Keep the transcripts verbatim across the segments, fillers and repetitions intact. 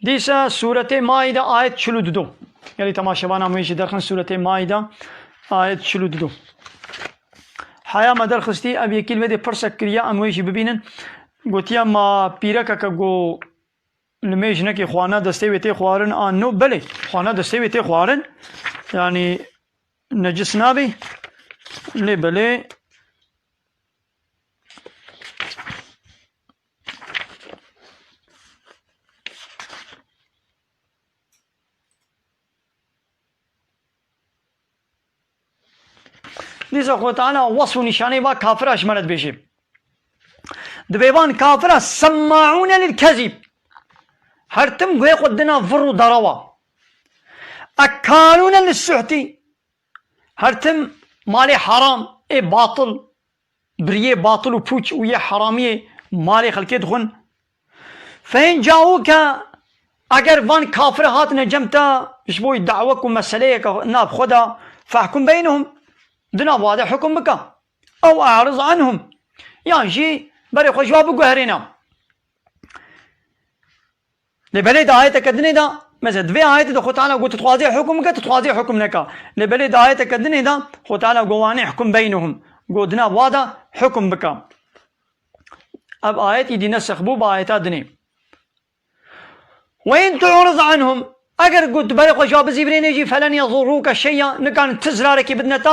Dîsa Sûretê Maîde ayet çil û du. Gelî temaşevana me jî derxin Sûretê Maîde ayet çil û du. Heya me derxistî, ev yekî li vê dê pirsek kiriye, em wê jî bibînin. Gotiye, ma pîrekeke ku li mê jinekê xwarina destê wê tê xwarin an no? Belê, xwarina destê wê tê xwarin. Yanî necis nabî. Lê belê. Dîsa Xwe Teala wesf û nîşaneyê va kafira ji me re dibêje. Dibê van kafira semma'ûne lil kezîb. Her tim guhê xwe dina vir û derewa. Ekkalûne lis suhtî. Her tim malê heram ê batil, biriyê batil û pûç û yê heramiyê malê xelkê dixwin. Fe in caûke, eger van kafir hatine cem te ji bo dawek û meseleyeke nav xwe de, fehkum beynehum, di nav wa de hukum bike. Ew a'riz anhum, yan jî berê xwe ji wa biguherêne. Lê belê di ayeteke dinê de, mesela di vê ayetê de Xwe Teala got, tu dixwazê hukum bike, tu dixwazê hukum neke. Lê belê di ayeteke dinê de Xwe Teala got, "Wa nihkum beynehum." Got, "Di nav wa de hukum bike." Ev ayet îdî nesix bû bi ayeta dinê. "Ve in tu'riz anhum." Eger got, tu berê xwe ji wa bizîvirênê jî, "Felen yezurrûke şey'a." Nikarin ti zirarekî bidine te.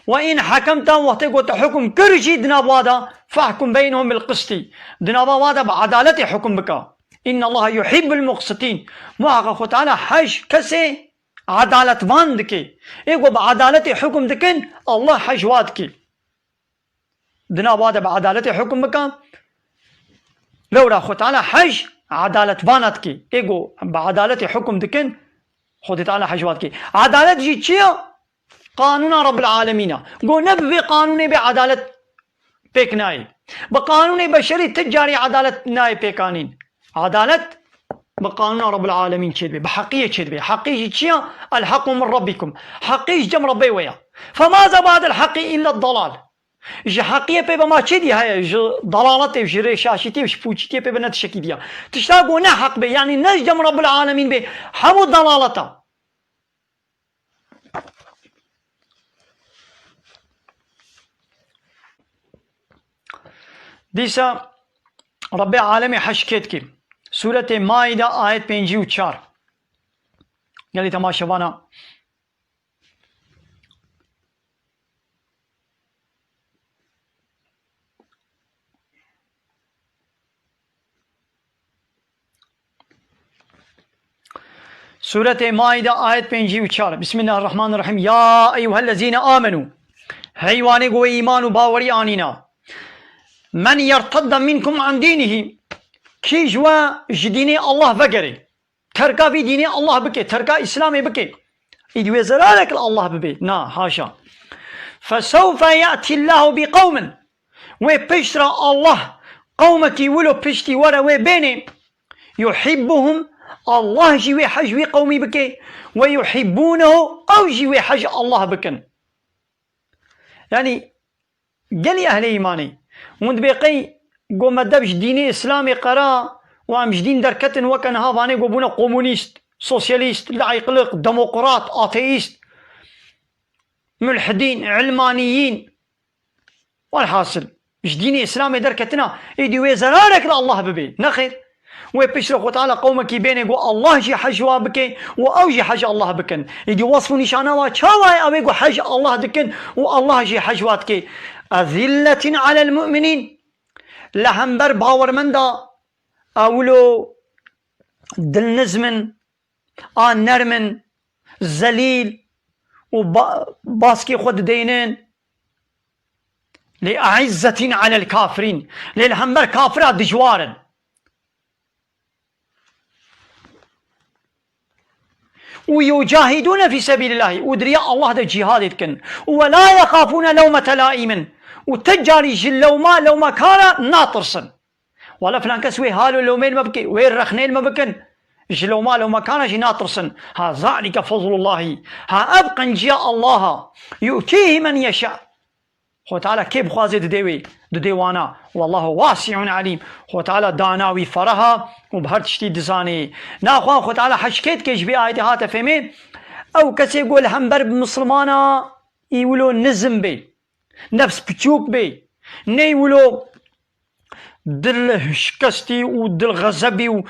"Ve in hekemte." Wextê got, tu hukum kir jî di nav wa de, "Fehkum beynehum bil qistî." Di nava wa de bi edaletê hukum bike. "Innallaha yuhibbul muqsitîn." Muhaqa Xwe Teala hej kesê edaletvan dike. Ê ku bi edaletê hukum dikin, Allah hej wa dike. Di nav wa de bi edaletê hukum bike. Lewra Xwe Teala hej edaletvana dike. Ê ku bi edaletê hukum dikin, Xwedê Teala hej wa dike. Edalet jî çi ye? Qanûna Rabbil Alemîn e. Got ne bi vê qanûnê bê edalet pêk nayê. Bi qanûnê beşerî ti carî edalet nayê pêkanîn. Edalet bi qanûna Rabbil Alemîn çêdibe, bi heqiyê çêdibe. Heqî jî çi ye? El haqqu min Rabbikum. Heqî ji cem Rabbê we ye. Femaza ba'del haqqi illa dalal. Ji heqiyê pê be ma çi dî heye? Ji dalaletê, ji rêşaşîtiyê, ji pûçikiyê pê be ne tiştekî diya. Tişta ku ne heq be, yanî ne ji cem Rabbil Alemîn be, hemû dalaleta. Dîsa Rabbê Alemê heşkêt kî. Sûretê Maîde ayet pêncî û çar. Gelî temaşevana. Sûretê Maîde ayet pêncî û çar. Bismillahirrahmanirrahîm. Ya eyyuhellezîne amenû. Hey wanê ku wê îman û bawerî anîna. Men yertedde minkum an dînihî. Kî ji we ji dînê Allah vegerê. Terka vî dînê Allah bike, terka Îslamê bike. Îdî wê zerarek li Allah bibe. Na, haşa. Fesewfe ye'tî Allahu bi qewmin. Wê pişt re Allah qewmekî wilo piştî were wê bênê. Yuhibbuhum. Allah jî wê hej wî qewmî bike. Ve yuhibbûnehu. Ew jî wê hej Allah bikin. Yanî, gelî ehlê îmanê. Hûn dibê qey go me dev ji dînê Îslamê qera û em ji dîn derketin, weke niha vanê go bûne komunîst, sosyalîst, laîqliq, demokrat, ateîst, mulhidîn, ilmaniyîn. Welhasil, ji dînê Îslamê derketina, êdî wê zerarek li Allah bibe. Nexêr. Wê piştre Xwe Teala qewmekî bêne ku Allah jî hej wa bike û ew jî hej Allah bikin. Êdî wesf û nîşana wa çawa ye? Ew ê ku hej Allah dikin û Allah jî hej wa dike. Ezilletin alel mu'minîn. Li hember bawermenda ewilo dilnizm in, a nerm in, zelîl û ba-, baskê xwe dideynin. Lê e'izzetîn alel kafirîn. Lê li hember kafira dijwar in. Û yucahidûne fî sebîlillahî, û di riya Allah de cîhadê dikin. Û we la yexafûne lewmete laimin. Û ti carî ji lewma, lewmekara natirsin. Wala filan kes wê hal û lewmê li me bike, wê rexnê li me bikin. Ji lewma lewmekana jî natirsin. Ha zalike fezlullahî. Ha ev qenciya Allah a. Yu'tîhî men yeşa. Xwe Teala kê bixwaze didê wê, didê wana. Wallahu wasi'un alim. Xwe Teala dana wî fereha û bi her tiştî dizanê. Naxwe Xwe Teala heşkê dike ji vê ayetê hate fêmê. Ew kesê ku li hember bi Misilmana î wilo nizm bê, nefs piçûk bê, ney wilo dil şikestî û dil xezebî û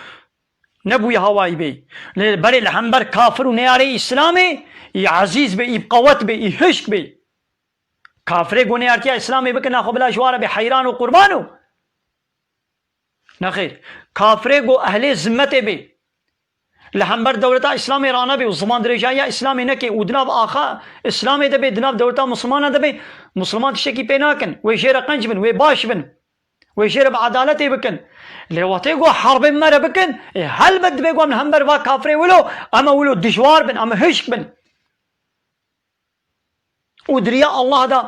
nebûye hawayî bê. Lê berê li hember kafir û neyarê Îslamê î ezîz bê, î bi qewet bê, î hişk bê. Kafirê ku neyartiya Îslamê bikin, naxwe bila ji wara bê heyran û qurban û. Nexêr. Kafirê ku ehlê zimmetê bê. Li hember dewleta Îslamê ranebê û ziman dirêjayiya Îslamê neke û di nav axa Îslamê de bê, di nav dewleta Misilmana de bê, Misilman tiştekî pê nakin. Wê jê re qenc bin, wê baş bin. Wê jê re bi edaletê bikin. Lê wextê ku herbên me re bikin, ê, helbet dibê ku em li hember va kafirê wilo, em ê wilo dijwar bin, em ê hişk bin. Û di riya Allah de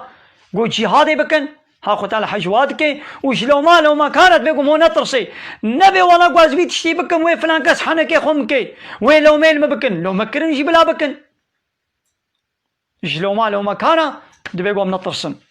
ku cîhadê bikin, ha Xwe Teala hej wa dike, û ji lewma lewma kane dibê ku mo netirsê. Nebê wela ku ez vî tiştî bikim, wê filan kes henekê xwe min kê, wê lewmeyên min bikin. Lewme kirin jî bila bikin. Ji lewma lewma kana dibê ku em netirsin.